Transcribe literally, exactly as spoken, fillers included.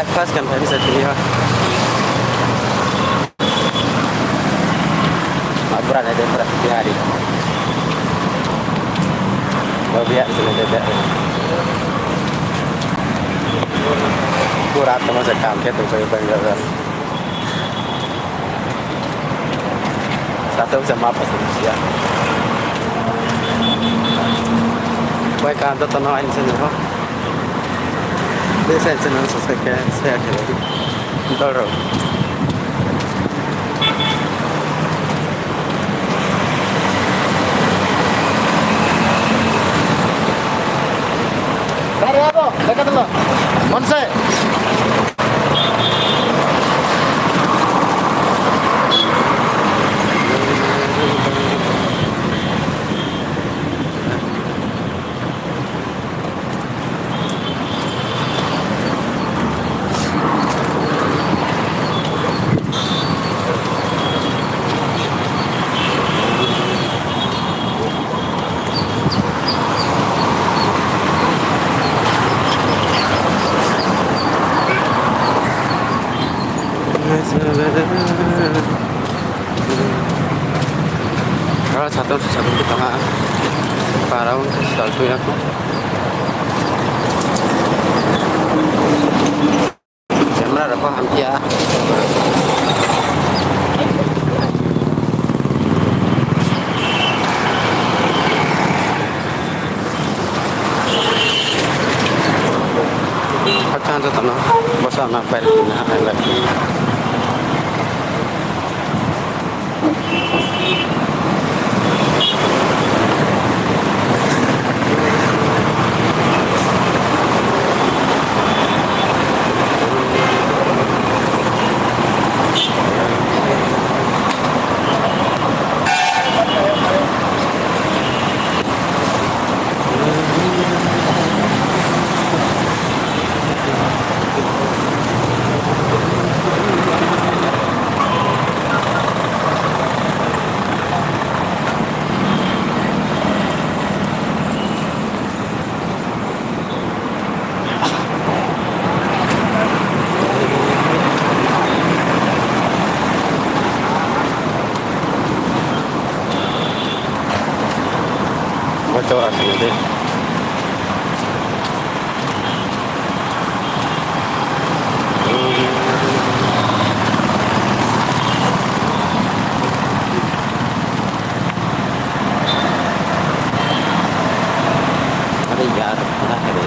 First kan phai mi se tini ha. Ma bura nai de bura tini hari. Ba biya se nai de. Bura tongmo se kam khe tong pai Bangalore. Sato se ma pasa siya. Bai ka joto no aini channel ho. Besa channel subscribe khe share khe di. Doro. Monse. Aro satung se satung khe tong ha. Para ong se sal tui ya kho. Camera rao pho hamya. Khakchang joto no bsa na pair na ha lai. Bo chora sini dei. Are yar, na kare.